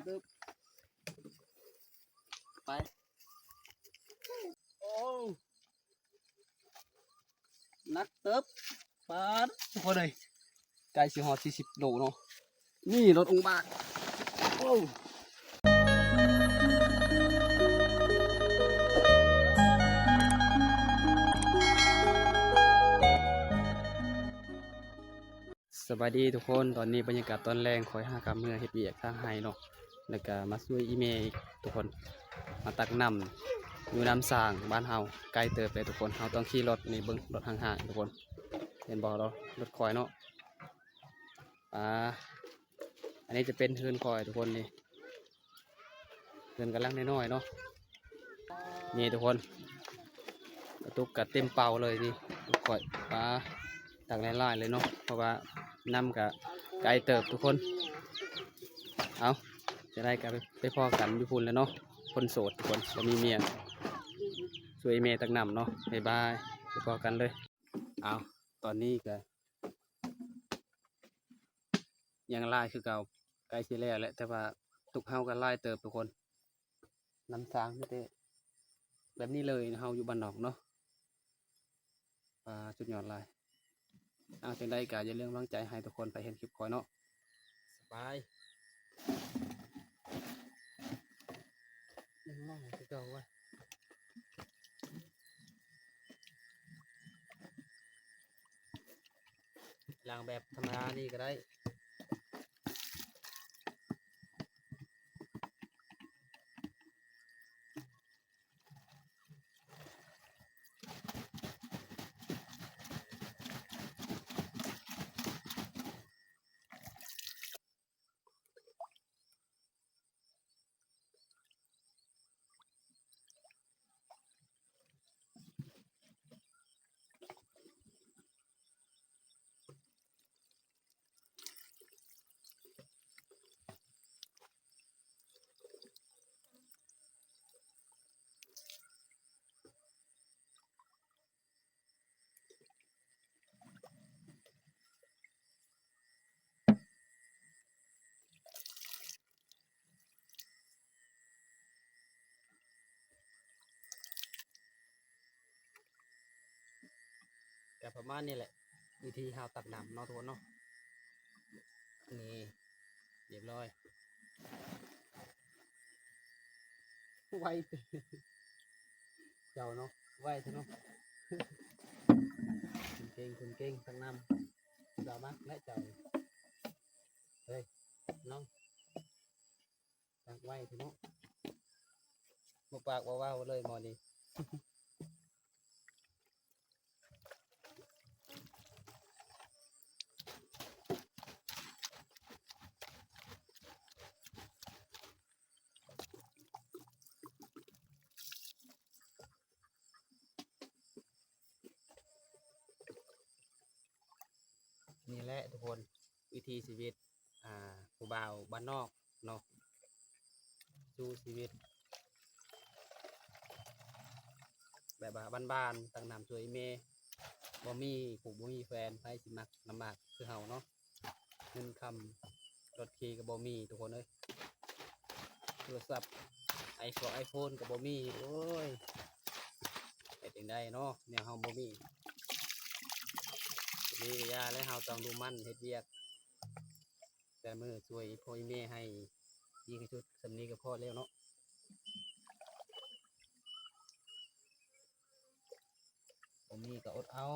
ເຕີບ ໄປ ໂອ້ ໜັກເຕີບ ປາດ ທຸກຄົນເອີຍ ໃກ້ຊິຮອດສີ່ສິບໂລເນາະ ນີ້ລົດອົງບາກ ໂອ້. ສະບາຍດີທຸກຄົນ ຕອນນີ້ບັນຍາກາດຕອນແລງ ຂ້ອຍຫາກັບເມືອເຮັດວຽກທາງໄຮ່ເນາະ ແລ້ວກະມາຊ່ວຍອີ່ແມ່ອີກທຸກຄົນ ມາຕັກນ້ຳຢູ່ນ້ຳສ້າງບ້ານເຮົາ ໄກເຕີບເລີຍທຸກຄົນ ເຮົາຕ້ອງຂີ່ລົດ ນີ້ເບິ່ງລົດຫ່າງໆ ທຸກຄົນ ເຫັນບໍ່ເນາະ ລົດຂ້ອຍເນາະ ອ່າ ອັນນີ້ຈະເປັນເຮືອນຂ້ອຍທຸກຄົນນີ້ ເຮືອນກຳລັງນ້ອຍໆເນາະ ນີ້ທຸກຄົນ ກະຕຸກກະເຕັມເປົາເລີຍນີ້ ທຸກຄົນ ປາ ຕັກຫຼາຍໆເລີຍເນາະ ເພາະວ່ານ້ຳກະໄກເຕີບທຸກຄົນ ເອົາ ຈະໄດ້ກະໄປພໍ້ກັນຢູ່ພຸ້ນແລ້ວເນາະ ຄົນໂສດທຸກຄົນ ບໍ່ມີເມຍ ຊ່ວຍແມ່ຕັກນ້ຳເນາະ ບາຍບາຍ ໄປພໍ້ກັນເລີຍ ເອົາ ຕອນນີ້ກະ ຍັງຫຼາຍຄືເກົ່າ ໃກ້ຊິແລ້ວແຫຼະ ແຕ່ວ່າຕຸກເຮົາກໍຫຼາຍເຕີບທຸກຄົນ ນ້ຳສ້າງມີແຕ່ແບບນີ້ເລີຍ ເຮົາຢູ່ບ້ານນອກເນາະ ປາ ສຸດຍອດຫຼາຍ ເອົາ ຈັ່ງໃດກໍຢ່າລືມກຳລັງໃຈໃຫ້ທຸກຄົນ ໃຜເຫັນຄລິບຂ້ອຍເນາະ ສະບາຍ ຍັງຫຼາຍຄືເກົ່າວະ. ລ້າງແບບທຳມະດານີ້ກໍໄດ້. ກໍປະມານນີ້ແຫຼະ ວິທີເຮົາຕັກນ້ຳເນາະທຸກຄົນເນາະ ນີ້ ຮຽບຮ້ອຍ ໄວ ເຈົ້າເນາະ ໄວແທ້ເນາະ ຄົນເກັ່ງ ຄົນເກັ່ງ ຕັກນ້ຳ ສາມາດແຫຼະເຈົ້າ ເຮີ້ຍ ນ້ອງ ຕັກໄວແທ້ເນາະ ບໍ່ປາກບໍ່ເວົ້າເລີຍໝໍນີ້. ນີ້ແຫຼະທຸກຄົນ ວິຖີຊີວິດ ອ່າ ຜູ້ບ່າວບ້ານນອກເນາະ ສູ້ຊີວິດແບບວ່າບ້ານໆ ຕັກນ້ຳຊ່ວຍແມ່ ບໍ່ມີຜູ້ບໍ່ມີແຟນ ໃຜຊິມັກລຳບາກຄືເຮົາເນາະ ເງິນຄຳລົດຂີ່ກໍບໍ່ມີທຸກຄົນເອີຍ ໂທລະສັບໄອໂຟນ ໄອໂຟນກໍບໍ່ມີ ໂອ້ຍ ເຮັດຈັ່ງໃດເນາະ ແນວເຮົາບໍ່ມີ ມີກໍຢ່າແລ້ວ ເຮົາຕ້ອງດຸໝັ່ນເຮັດວຽກ ແຕ່ມື້ຊ່ວຍພໍ່ແມ່ໃຫ້ດີທີ່ສຸດ ສ່ຳນີ້ກໍພໍແລ້ວເນາະ ບໍ່ມີກໍອົດເອົາ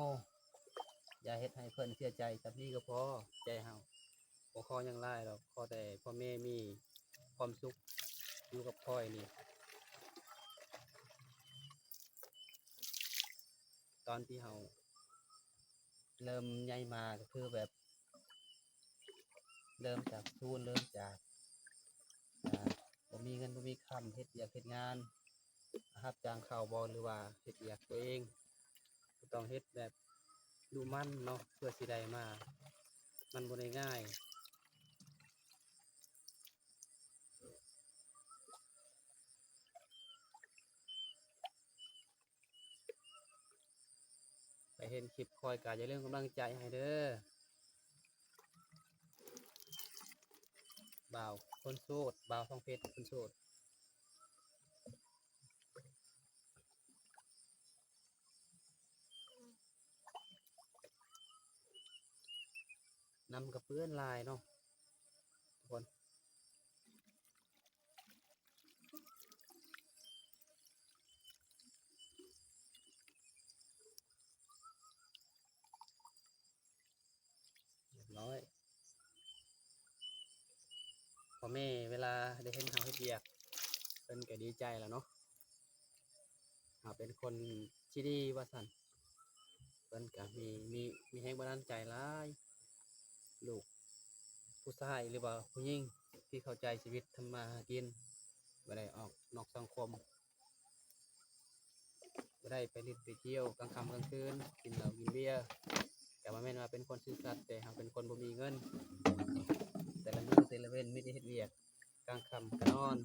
ຢ່າເຮັດໃຫ້ເພິ່ນເສຍໃຈ ສ່ຳນີ້ກໍພໍ ໃຈເຮົາ ບໍ່ຂໍຫຍັງຫຼາຍດອກ ຂໍແຕ່ພໍ່ແມ່ມີຄວາມສຸກຢູ່ກັບຂ້ອຍນີ້ ຕອນທີ່ເຮົາເລີ່ມໃຫຍ່ມາກໍຄືແບບ ເລີ່ມຈາກສູນ ເລີ່ມຈາກ ອ່າ ບໍ່ມີເງິນບໍ່ມີຄຳ ເຮັດວຽກເຮັດງານ ຮັບຈ້າງເຂົາບໍ ຫຼືວ່າເຮັດວຽກຕົວເອງ ກໍຕ້ອງເຮັດແບບດຸໝັ່ນເນາະ ເພື່ອຊິໄດ້ມາ ມັນບໍ່ໄດ້ງ່າຍ. ໃຜເຫັນຄລິບຂ້ອຍກໍຢ່າລືມກຳລັງໃຈໃຫ້ເດີ ບ ບ່າວຄົນໂສດ ບ່າວທອງເພັດຄົນໂສດ. ນ້ຳກະເປື້ອນຫຼາຍເນາະທຸກຄົນ. ຮຽບຮ້ອຍ. ພໍ່ແມ່ເວລາໄດ້ເຫັນເຮົາເຮັດວຽກ ເພິ່ນກະດີໃຈແລ້ວເນາະ. ເຮົາເປັນຄົນທີ່ດີວ່າຊັ້ນ. ເພິ່ນກະມີ ມີ ມີແຮງບັນດານໃຈຫຼາຍ. ລູກຜູ້ຊາຍ ຫຼືວ່າຜູ້ຍິງທີ່ເຂົ້າໃຈຊີວິດທຳມາຫາກິນ ບໍ່ໄດ້ອອກນອກສັງຄົມ. ບໍ່ໄດ້ໄປຫຼິ້ນໄປທ່ຽວກາງຄ່ຳກາງຄືນ ກິນເຫຼົ້າກິນເບຍ. ກະບໍ່ແມ່ນວ່າເປັນຄົນຊື່ສັດ ແຕ່ເຮົາເປັນຄົນບໍ່ມີເງິນ. ແຕ່ລະມື້ແຕ່ລະເວັນມີແຕ່ເຮັດວຽກ ກາງຄ່ຳກະນອນ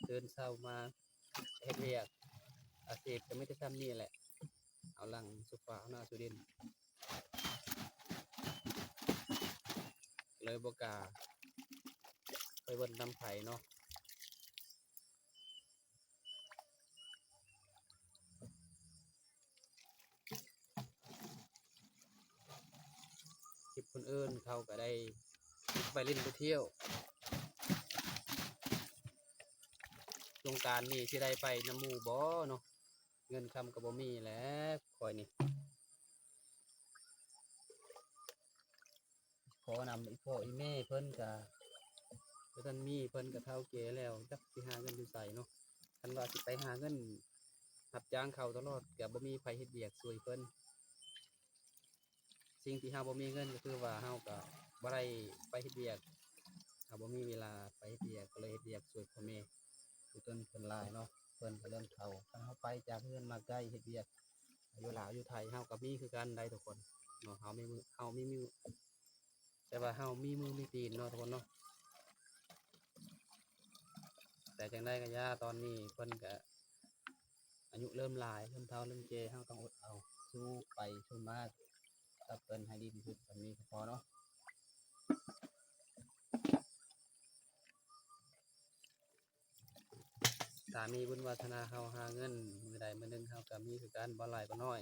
ຕື່ນເຊົ້າມາເຮັດວຽກ. ອາຊີບກະມີແຕ່ຊ່ຳນີ້ແຫຼະ ເອົາຫຼັງສູ່ຟ້າເອົາໜ້າສູ່ດິນ. ເລີຍບໍ່ກ້າໄປເບິ່ງນຳໃຜເນາະ. ຄລິບຄົນອື່ນເຂົາກະໄດ້ໄປຫຼິ້ນໄປທ່ຽວ. ສົງການນີ້ຊິໄດ້ໄປນຳໝູ່ບໍ່ເນາະ? ເງິນຄຳກະບໍ່ມີແຫຼະຂ້ອຍນີ້. ຂໍນຳອີ່ພໍ່ອີ່ແມ່ເພິ່ນກະບໍ່ທັນມີ ເພິ່ນກະເຖົ້າແກ່ແລ້ວ ຈັກຊິຫາເງິນຢູ່ໃສເນາະ. ຄັນວ່າຊິໄປຫາເງິນຮັບຈ້າງເຂົາຕະຫຼອດ ກະບໍ່ມີໃຜເຮັດວຽກຊ່ວຍເພິ່ນ. ສິ່ງທີ່ເຮົາບໍ່ມີເງິນກະຄືວ່າເຮົາກະບໍ່ໄດ້ໄປເຮັດວຽກ ເຮົາບໍ່ມີເວລາໄປເຮັດວຽກ ກະເລີຍເຮັດວຽກຊ່ວຍພໍ່ແມ່ຜູ້ຕົນເພິ່ນຫຼາຍເນາະ. ເພິ່ນກະເລີ່ມເຖົ້າ ຄັນເຮົາໄປຈາກເຮືອນມາໄກເຮັດວຽກ ຢູ່ລາວຢູ່ໄທເຮົາກະມີຄືກັນໄດ໋ທຸກຄົນເນາະ. ເຮົາມີມື ເຮົາມີມື ແຕ່ວ່າເຮົາມີມືມີຕີນເນາະທຸກຄົນເນາະ. ແຕ່ຈັ່ງໃດກະຢ່າ ຕອນນີ້ເພິ່ນກະອາຍຸເລີ່ມຫຼາຍ ເລີ່ມເຖົ້າເລີ່ມແກ່ ເຮົາຕ້ອງອົດເອົາ ສູ້ໄປສູ້ມາກັບເພິ່ນໃຫ້ດີທີ່ສຸດ. ສ່ຳນີ້ກະພໍເນາະ. ຖ້າມີບຸນວາສະໜາເຮົາຫາເງິນ ມື້ໃດມື້ໜຶ່ງເຮົາກະມີຄືກັນ ບໍ່ຫຼາຍບໍ່ໜ້ອຍ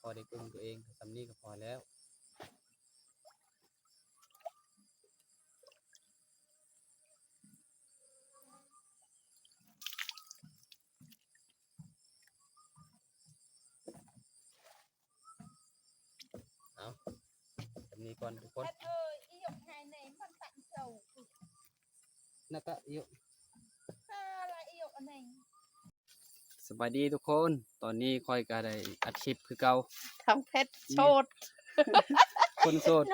ພໍໄດ້ກຸ້ມຕົວເອງ. ສ່ຳນີ້ກະພໍແລ້ວ. ເອົາ ສ່ຳນີ້ກ່ອນທຸກຄົນ. ສະບາຍດີທຸກຄົນ ຕອນນີ້ຂ້ອຍກະໄດ້ອັດຄລິບຄືເກົ່າ. ທາງເພັດໂສດ ຄົນໂສດ.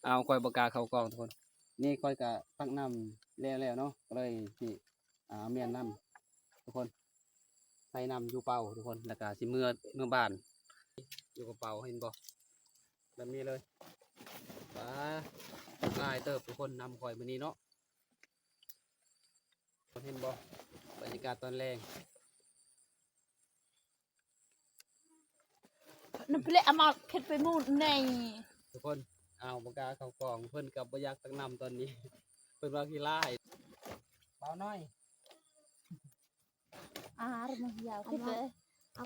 ເອົາ ຂ້ອຍບໍ່ກ້າເຂົ້າກ້ອງທຸກຄົນ. ນີ້ຂ້ອຍກະຕັກນ້ຳແລ້ວໆເນາະ ກະເລີຍຊິ ອ່າ ເອົາເມຍນຳທຸກຄົນ. ໃສ່ນ້ຳຢູ່ເປົາທຸກຄົນ ແລ້ວກະຊິເມືອ ເມືອບ້ານ. ຢູ່ກະເປົາ ເຫັນບໍ່ ແບບນີ້ເລີຍ. ປາ ຫຼາຍເຕີບທຸກຄົນ ນຳຂ້ອຍມື້ນີ້ເນາະ. ເຫັນບໍ່ ບັນຍາກາດຕອນແລງ. ນຳເປເລະ ອາມາເຄັດໄປໝູນແນ່ ທຸກຄົນ. ເອົາ ບໍ່ກ້າເຂົ້າກ້ອງ ເພິ່ນກະບໍ່ຢາກຕັກນ້ຳຕອນນີ້ ເພິ່ນວ່າຂີ້ລ້າຍ. ບ່າວນ້ອຍ ອາ ມາຢາວ ເອົາ ເອົາ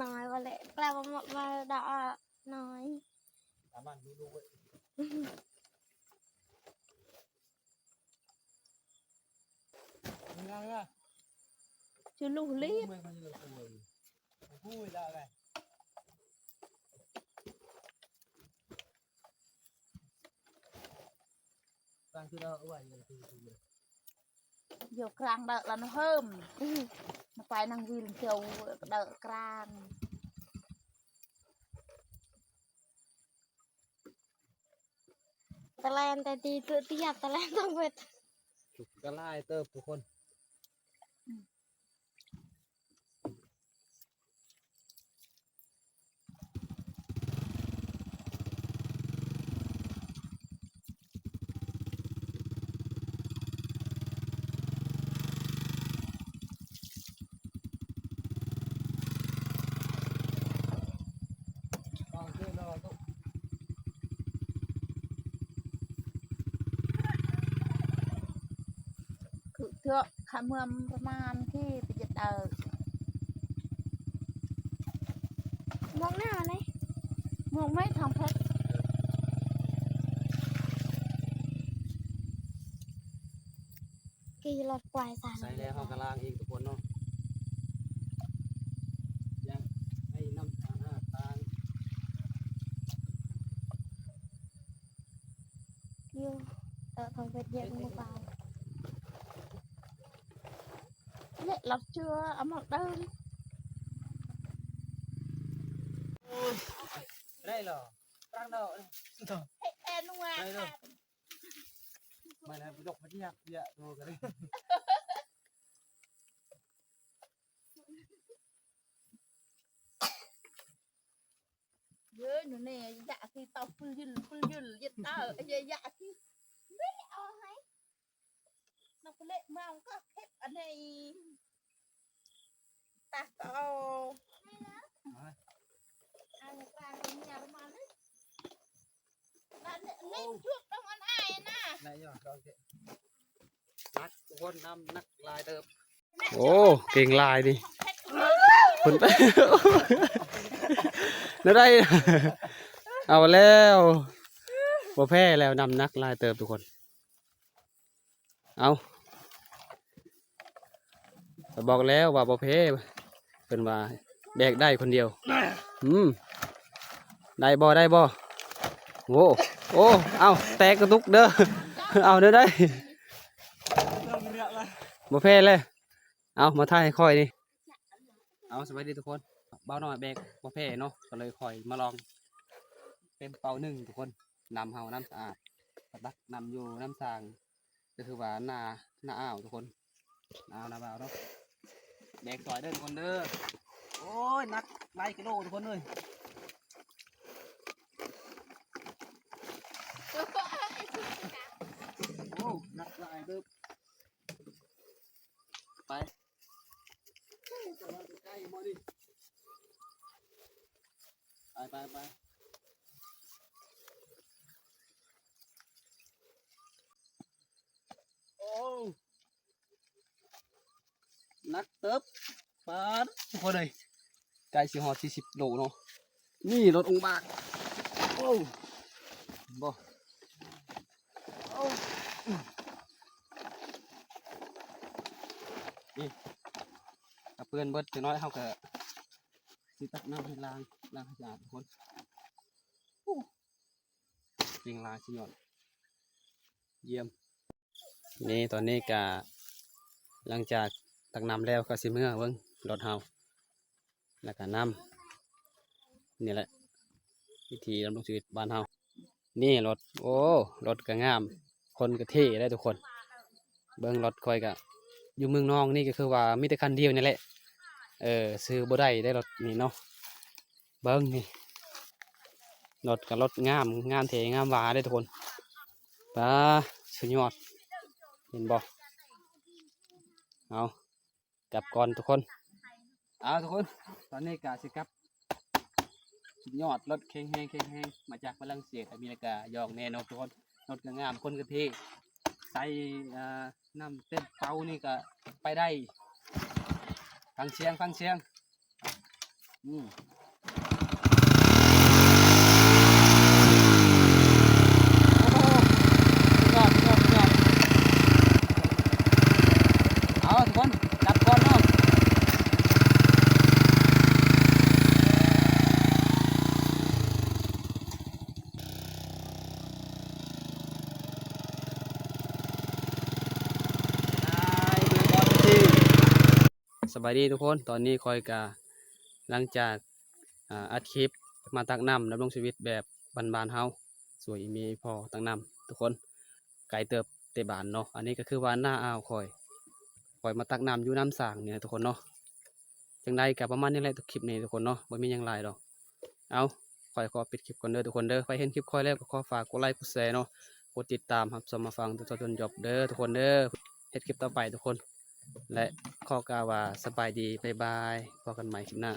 ນ້ອຍວ່າແຫຼະ ແປວ່າມາ ມາດານ້ອຍ. Yo krang đợt là nó hơm. Nó quay năng vil châu đợt krang. Talen tadi tu tiap talen tong wet. ກະຫຼາຍເຕີບທຸກຄົນ. ເອົາເດີ ລໍໂຕ. ເທາະຂະເມືອມປະມານທີ່ໄປເຈັດເອີ ໝວກໜາວນີ້ ໝວກໄມ້ທອງເພັດ ກີ່ລົດກວາຍສາມ ໃສ່ແລ້ວເຮົາກໍລ້າງອີກທຸກຄົນເນາະ ຢ່າໃຫ້ນ້ຳສະອາດຕ່າງ ຢູ່ ເອີ ຂອງເພິ່ນເຍາະ ເອີ ບໍ່ເບົາ ເລະ ລັບເຈື່ອ ເອົາໝາກເດີນ ໂອ້ຍ ໄດ້ເຫຼື ຕັ້ງເນາະ ເຮັດແອນວ່າ ໄດ້ເນາະ ມາແລ້ວ ບໍ່ຢາກມາຢຽບ ຢຽບໂຕກັນເລີຍ. ເອີ ໜູແນ່ ຢາກກິນເຕົ້າປຶ້ຍຢືນ ປຶ້ຍຢືນ ຢາກເຕົ້າ ຢາກກິນ ນີ້ເອົາໃຫ້ ນັກເລະມາກໍເກັບອັນນີ້ ຕັກເອົາ ອັນນີ້ການເປັນເມຍປະມານນີ້ ນັ້ນແຫຼະ ໂອ້ ເລັກຈຸດຕ້ອງອັນອ້າຍນະ ໄດ້ຢູ່ ໜັກທຸກຄົນ ນ້ຳໜັກຫຼາຍເຕີບ. ໂອ້ ເກັ່ງຫຼາຍນີ້ ເພິ່ນ ແນວໃດ ເອົາແລ້ວ ບໍ່ແພ້ແລ້ວ ນ້ຳໜັກຫຼາຍເຕີບທຸກຄົນ ເອົາ ຂ້ອຍບອກແລ້ວວ່າບໍ່ແພ້ ເພິ່ນວ່າແບກໄດ້ຄົນດຽວ ອືມ ໄດ້ບໍ່ ໄດ້ບໍ່ ໂອ້ ໂອ້ ເອົາ ແຕກກະຕຸກເດີ ເອົາ ແນວໃດ ບໍ່ແພ້ແລ້ວ ເອົາ ມາຖ່າຍໃຫ້ຂ້ອຍນີ້ ເອົາ ສະບາຍດີທຸກຄົນ ບ່າວນ້ອຍແບກບໍ່ແພ້ເນາະ ກໍເລີຍຂ້ອຍມາລອງ ເຕັມເປົາໜຶ່ງທຸກຄົນ ນ້ຳເຮົານ້ຳສະອາດ ຕັກນ້ຳຢູ່ນ້ຳສ້າງ ກໍຄືວ່າໜ້າ ໜ້າອ່າວທຸກຄົນ ໜ້າອ່າວໜ້າບ່າວເນາະ ແບກຊ່ອຍເດີທຸກຄົນເດີ ໂອ້ຍ ໜັກຫຼາຍກິໂລທຸກຄົນເອີຍ ໂອ້ ໜັກຫຼາຍເດີ ໄປ ໄປ ໄປ ໄປ ໂອ້ ໜັກເຕີບ ປາດ ທຸກຄົນເອີຍ ໃກ້ຊິຮອດສີ່ສິບໂລເນາະ ນີ້ລົດອົງບາກ ໂອ້ ເຫັນບໍ່ ໂອ້ ນີ້ ກະເປື້ອນເບິດ ຈັກໜ້ອຍເຮົາກະຊິຕັກນ້ຳໃຫ້ລ້າງ ລ້າງໃຫ້ສະອາດທຸກຄົນ ໂອ້ ເກັ່ງຫຼາຍ ສຸດຍອດ ຢ້ຽມ ນີ້ ຕອນນີ້ກະ ຫຼັງຈາກຕັກນ້ຳແລ້ວ ກໍຊິເມືອເບິ່ງລົດເຮົາ ແລ້ວກະນ້ຳ ນີ້ແຫຼະ ວິຖີດຳລົງຊີວິດບ້ານເຮົາ ນີ້ລົດ ໂອ້ ລົດກະງາມ ຄົນກະເທ່ເດ້ທຸກຄົນ ເບິ່ງລົດຂ້ອຍກະ ຢູ່ເມືອງນອງນີ້ກະຄືວ່າມີແຕ່ຄັນດຽວນີ້ແຫຼະ ເອີ ຊື້ບໍ່ໄດ້ເດ້ລົດນີ້ເນາະ ເບິ່ງນີ້ ລົດກະລົດງາມ ງາມແທ້ງາມຫວາເດ້ທຸກຄົນ ປາ ສຸດຍອດ ເຫັນບໍ່ ເອົາ ກັບກ່ອນທຸກຄົນ ເອົາທຸກຄົນ ຕອນນີ້ກະຊິກັບ ສຸດຍອດ ລົດແຂງແຮງ ແຂງແຮງ ມາຈາກຝຣັ່ງເສດ ອາເມລິກາ ຢອກແນ່ເນາະທຸກຄົນ ລົດກະງາມ ຄົນກະເທ່ ໃສ່ ເອີ ນ້ຳເຕັມເປົານີ້ກະໄປໄດ້ ຟັງສຽງ ຟັງສຽງ ອືມ ໂອ້ໂຫ ສຸດຍອດ ສຸດຍອດ ສຸດຍອດ ເອົາທຸກຄົນ ກັບກ່ອນເນາະ. ສະບາຍດີທຸກຄົນ ຕອນນີ້ຂ້ອຍກະ ຫຼັງຈາກ ອາ ອັດຄລິບມາຕັກນ້ຳດຳລົງຊີວິດແບບບ້ານໆເຮົາ ຊ່ວຍອີ່ແມ່ອີ່ພໍ່ຕັກນ້ຳທຸກຄົນ ໄກເຕີບແຕ່ບ້ານເນາະ ອັນນີ້ກະຄືວ່າໜ້າອ່າວຂ້ອຍ ຂ້ອຍມາຕັກນ້ຳຢູ່ນ້ຳສ້າງນີ້ນະທຸກຄົນເນາະ ຈັ່ງໃດກະປະມານນີ້ແຫຼະ ຄລິບນີ້ທຸກຄົນເນາະ ບໍ່ມີຫຍັງຫຼາຍດອກ ເອົາ ຂ້ອຍຂໍປິດຄລິບກ່ອນເດີທຸກຄົນເດີ ໃຜເຫັນຄລິບຂ້ອຍແລ້ວກໍຂໍຝາກກົດໄລກົດແຊເນາະ ກົດຕິດຕາມຮັບຊົມຮັບຟັງຈົນຈົບເດີທຸກຄົນເດີ ເຮັດຄລິບຕໍ່ໄປທຸກຄົນ ແລະ ຂໍກ່າວວ່າສະບາຍດີ ບາຍບາຍ ພໍ້ກັນໃໝ່ຄລິບໜ້າ.